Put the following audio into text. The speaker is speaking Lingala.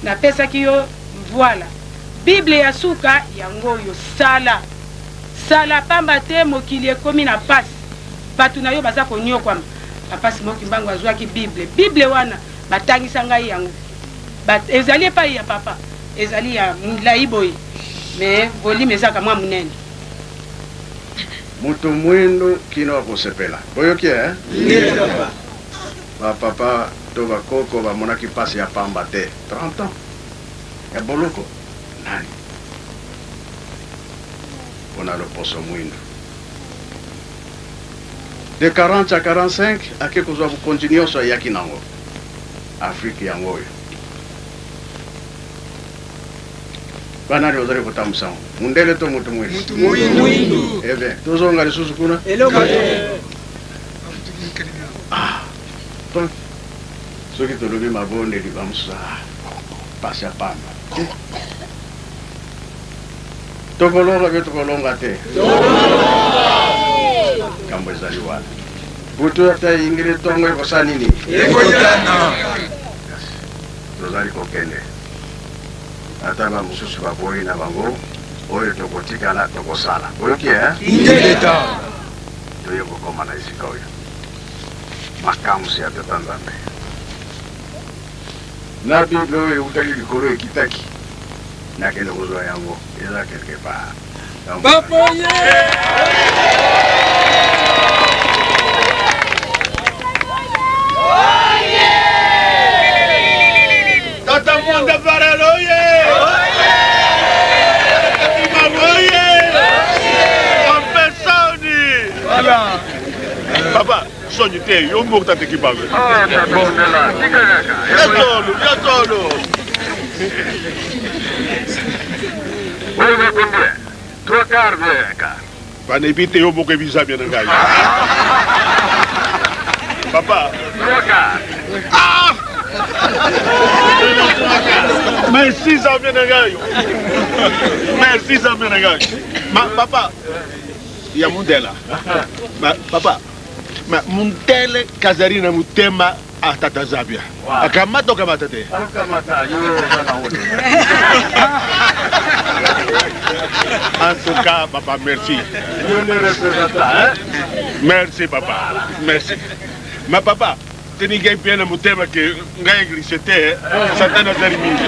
Napesaki yo voila. Bible ya suka yango oyo sala sala pamba te mokili ekomi na pasi batu na yo baza koniokwama. Papa Simon Kimbangu azuaki bible, bible wana batangisa ngai yango ba, ezali epai ya papa ezali ya mulayi boye mais volume ezaka mwa munene. Moto mwindu kino akosepela. Boyoki eh? Ba papa to ba koko bamonaki pasi ya pamba te. 30 ans ya boloko nani? Pona loposo mwindu. De 40 à 45 ake kozwa bokonzi nionso ayaki nango. Afrique yango oyo. Ba nani bazali kotambusa yango? Mundele to moto mwindu? Mutu mwindu. Eh bien, tozonga lisusu kuna? Eloko te. Ah, donc soki tolobi mabondeli ba mosusu ah, pasi ya pamba. Te. Tokolonga mpe tokolonga te. Likambo ezali wana. Butu ata eyingeli ntongo ekosala nini? Ekotana. Tozali kokende. Ata ba mosusu baboyi na bango, oyo tokotikala tokosala. Boyoki eh? Ingeta. Toye kokoma na esika oyo. Makamwisi ya Tata Nzambe. Na Bible oyo eutaki likolo ekitaki, nakende kozwa yango, eza quelque part. Bapoye! Tata Mwanda Varelo oye! Tata oye! Ampesani! Voilà. Papa, sonyi te, yo moko tata Kimbangu. Ya solo, ya solo. Oyo combien? Trois quarts bien un quart. Banebi te yo moko ebisa bien na ngai. Papa. Trois quarts. Ah! Merci Zambia na ngai. Merci Zambia na ngai. Ma papa ya mundela. Ma papa. Ma mundele kazari na mutema atata Zambia. Akamata okamata te. Akamata yo oza na ole. En tout cas, papa, merci. Yo nde représentant, hein? Merci, papa. Merci. Ma papa, teni ngai bien na motema ke ngai eglise te, Satan azali mingi.